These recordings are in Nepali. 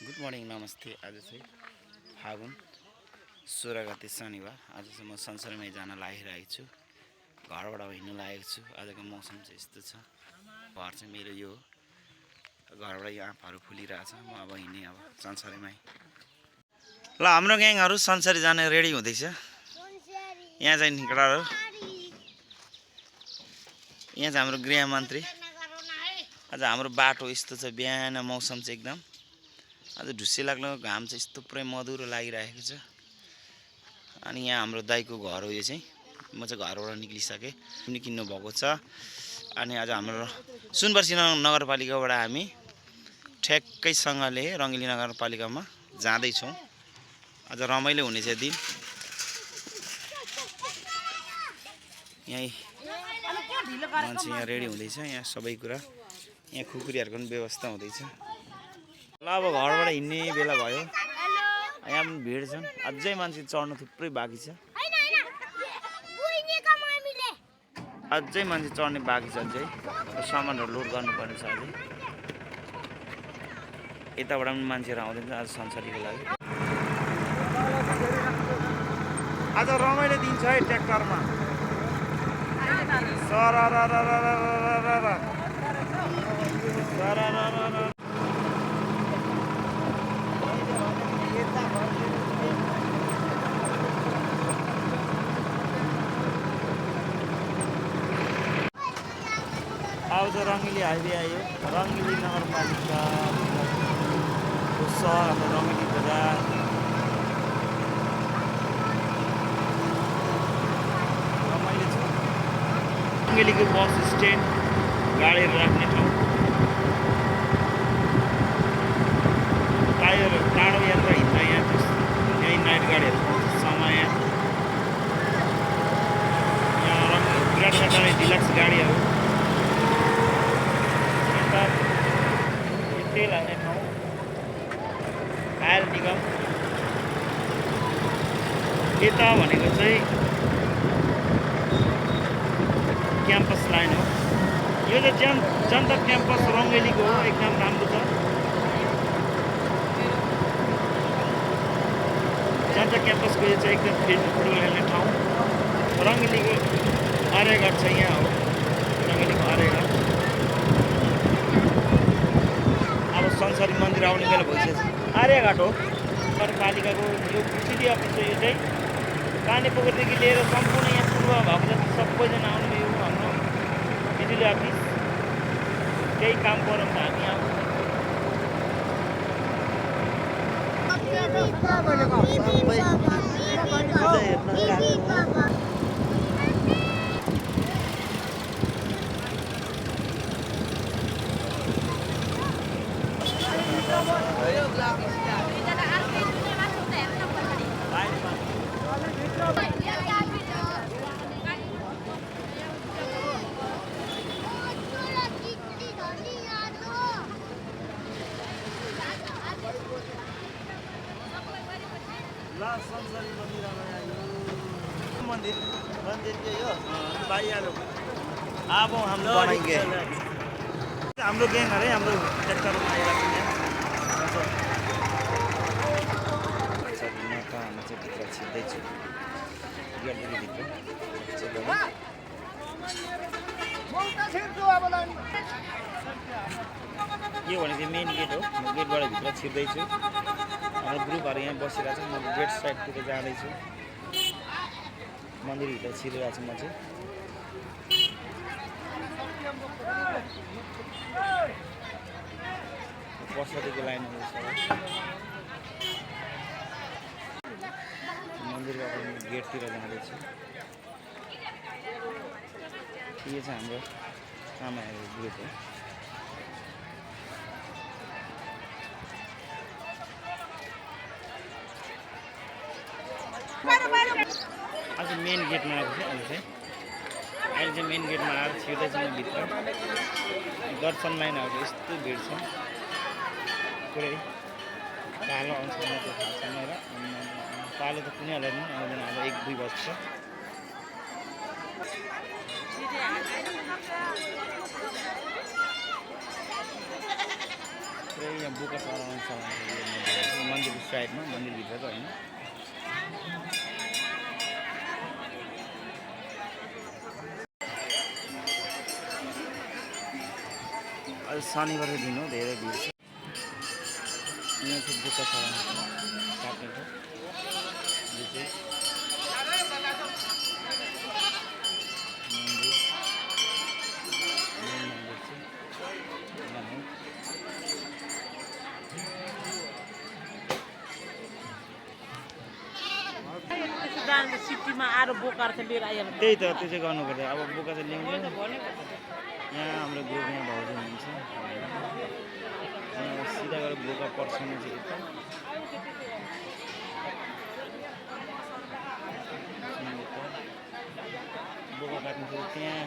गुड मर्निङ नमस्ते। आज चाहिँ फागुन 16 गते शनिबार। आज चाहिँ म संसारमै जान लागिरहेको छु। घरबाट हिँड्न लागेको छु। आजको मौसम चाहिँ यस्तो छ। घर चाहिँ मेरो यो घरबाट यो आँपहरू फुलिरहेछ। म अब हिँड्ने अब संसारमै। ल हाम्रो ग्याङहरू संसारी जाने रेडी हुँदैछ। यहाँ चाहिँ निकडा यहाँ चाहिँ हाम्रो गृहमन्त्री। आज हाम्रो बाटो यस्तो छ। बिहान मौसम चाहिँ एकदम आज ढुस्से लाग्लो घाम चाहिँ यस्तो पुरै मधुरो लागिरहेको छ। अनि यहाँ हाम्रो दाइको घर हो। यो चाहिँ म चाहिँ घरबाट निक्लिसकेँ। किन्नु भएको छ। अनि आज हाम्रो सुनवर्सी नगरपालिकाबाट हामी ठ्याक्कैसँगले रङ्गली नगरपालिकामा जाँदैछौँ। आज रमाइलो हुनेछ दिन। यहीँ मान्छे यहाँ रेडी हुँदैछ। यहाँ सबै कुरा यहाँ खुकुरीहरूको पनि व्यवस्था हुँदैछ। ल अब घरबाट हिँड्ने बेला भयो। यहाँ पनि भिड छन्। अझै मान्छे चढ्नु थुप्रै बाँकी छ। अझै मान्छे चढ्ने बाँकी छ। अझै सामानहरू लोड गर्नुपर्ने छ। अझै यताबाट पनि मान्छेहरू आउँदैछ आज संसारीको लागि। आज रमाइलो दिन छ है ट्र्याक्टरमा। आउँछ रङ्गिली हाइवे आयो। रङ्गिली नगरपालिका सहर हाम्रो रङ्गिली बजार। रमाइलो छ। रङ्गिलीको बस स्ट्यान्ड गाडीहरू राख्ने ठाउँ। टायर टाढो यात्रा हिँड्दा यहीँ नाइट गाडीहरू पाउँछ समय। यहाँ विराट नगर डिलक्स गाडीहरू तेल हाल्ने ठाउँ आयल निगम। यता भनेको चाहिँ क्याम्पस लाइन हो। यो चाहिँ जनता क्याम्पस रङ्गेलीको हो। एकदम राम्रो छ। जनता क्याम्पसको यो चाहिँ एकदम फुटबल खेल्ने ठाउँ। रङ्गेलीको आर्यघाट छ यहाँ हो। रङ्गेलीको आर्यघाट। अब संसारी मन्दिर आउने बेला भइसकेको छ। आर्यघाट हो नगरपालिकाको यो सिडी अफिस हो। यो चाहिँ काने पोखरीदेखि लिएर सम्पूर्ण यहाँ पूर्व भएको जति सबैजना आउनु यो हाम्रो बिजुली अफिस। केही काम गरौँ त हामी आउँछौँ। संसारी मन्दिर मंदिर मंदिर के यो भाई यार अब हम बनाएंगे। हाम्रो ग्याङ अरे हाम्रो ट्र्याक्टरमा आइरहेको छ। म चाहिँ भित्र छिर्दैछु। यो भनेको मेन गेट हो। म गेटबाट भित्र छिर्दैछु। हाम्रो ग्रुपहरू यहाँ बसिरहेको छ। म गेट साइडतिर जाँदैछु। मन्दिरभित्र छिरिरहेको छु म चाहिँ। बसदेखि लाइनहरू छ। मन्दिरबाट गेटतिर जाँदैछु। यो चाहिँ हाम्रो आमाहरूको ग्रुप हो। आज मेन गेटमा आएको छु। अहिले चाहिँ मेन गेटमा आएर छिर्दैछु म भित्र। दर्शन लाइनहरू यस्तो भिड छ। पुरै पालो आउँछ म त्यो थाहा छैन र। पालो त कुनै होला नि आउँदैन। अब 1-2 बज्छ। पुरै यहाँ बोका चलाउनु मन्दिरको साइडमा मन्दिरभित्र त होइन। आज शनिबारको दिन हो, धेरै भिड छ। यहाँ चाहिँ बोका चलाउनु काटेको यो चाहिँ सिटीमा आएर बोकाएर चाहिँ लिएर आइहाल्नु। त्यही त, त्यो चाहिँ गर्नुपर्छ। अब बोका चाहिँ ल्याउँदैन। यहाँ हाम्रो ग्रुपमा भाउजू हुनुहुन्छ, यहाँ सिधा गएर बोका पर्साउने चाहिँ यता बोका काट्नु चाहिँ त्यहाँ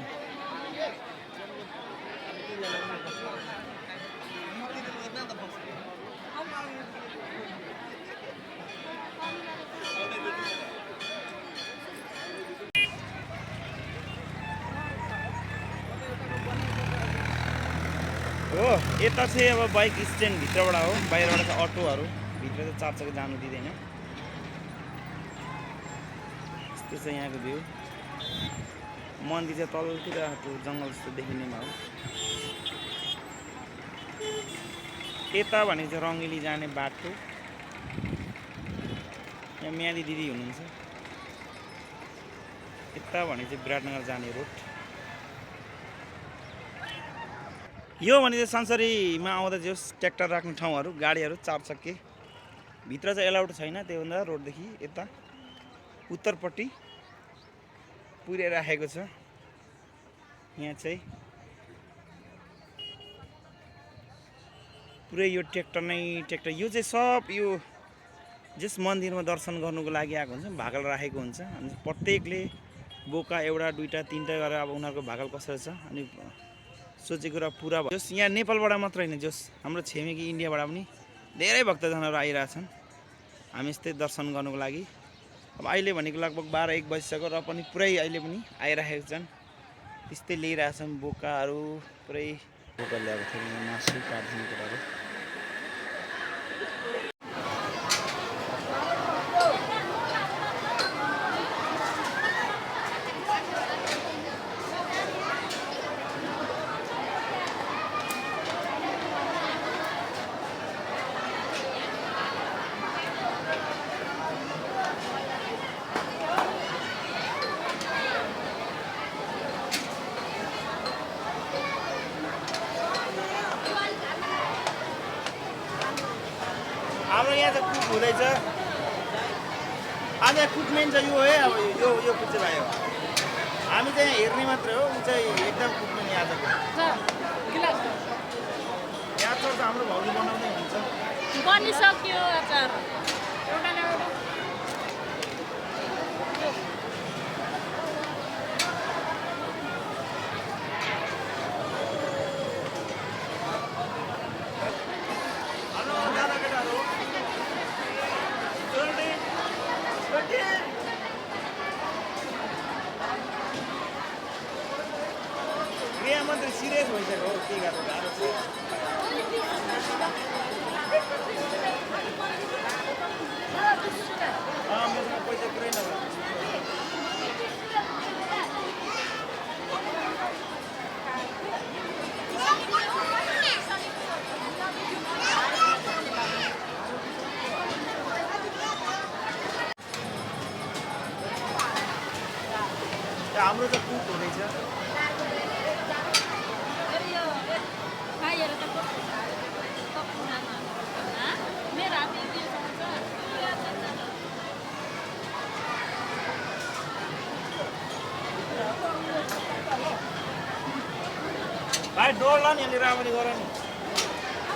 हो। यता चाहिँ अब बाइक स्ट्यान्ड भित्रबाट हो, बाहिरबाट चाहिँ अटोहरू, भित्र चाहिँ 4 चक्का जानु दिँदैन। यस्तो चाहिँ यहाँको भ्यू। मन्दिर चाहिँ तलतिर त्यो जङ्गल जस्तो देखिनेमा हो। यता भनेको चाहिँ रङ्गेली जाने बाटो। यहाँ म्याली दिदी हुनुहुन्छ। यता भनेको चाहिँ विराटनगर जाने रोड। यो भने चाहिँ सन्सरीमा आउँदा जो ट्र्याक्टर राख्ने ठाउँहरू, गाडीहरू 4 चक्के भित्र चाहिँ एलाउड छैन। त्योभन्दा रोडदेखि यता उत्तरपट्टि पुर्याइराखेको छ। यहाँ चाहिँ पुरै यो ट्र्याक्टर नै ट्र्याक्टर। यो चाहिँ सब यो जस मन्दिरमा दर्शन गर्नुको लागि आएको हुन्छ, भाकल राखेको हुन्छ। अनि प्रत्येकले बोका एउटा दुईटा तीनटा गरेर अब उनीहरूको भाकल कसरी छ अनि सोचेको कुरा पुरा भयो। जस यहाँ नेपालबाट मात्र होइन, जस हाम्रो छिमेकी इन्डियाबाट पनि धेरै भक्तजनहरू आइरहेछन् हामी यस्तै दर्शन गर्नुको लागि। अब अहिले भनेको लगभग 12-1 बजिसक्यो र पनि पुरै अहिले पनि आइरहेको छन्। त्यस्तै ल्याइरहेछन् बोकाहरू पुरै। बोका ल्याएको थियो मासु काट्ने कुराहरू। हाम्रो यहाँ चाहिँ कुक हुँदैछ। आज कुक मेन चाहिँ यो है। अब यो कुक चाहिँ भयो। हामी चाहिँ हेर्ने मात्रै हो, ऊ चाहिँ एकदम कुक मेन आजको। अचार त हाम्रो भाउजू बनाउँदै हुन्छ। बनिसक्यो अचार। गृहमन्त्री सिरियस भइसक्यो हो, के गर्नु गाह्रो छ। मसँग पैसा पुरै नभए हाम्रो चाहिँ कुक हुँदैछ। भाइ डोर ल नि, अलि राम्ररी गर नि।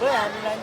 हामीलाई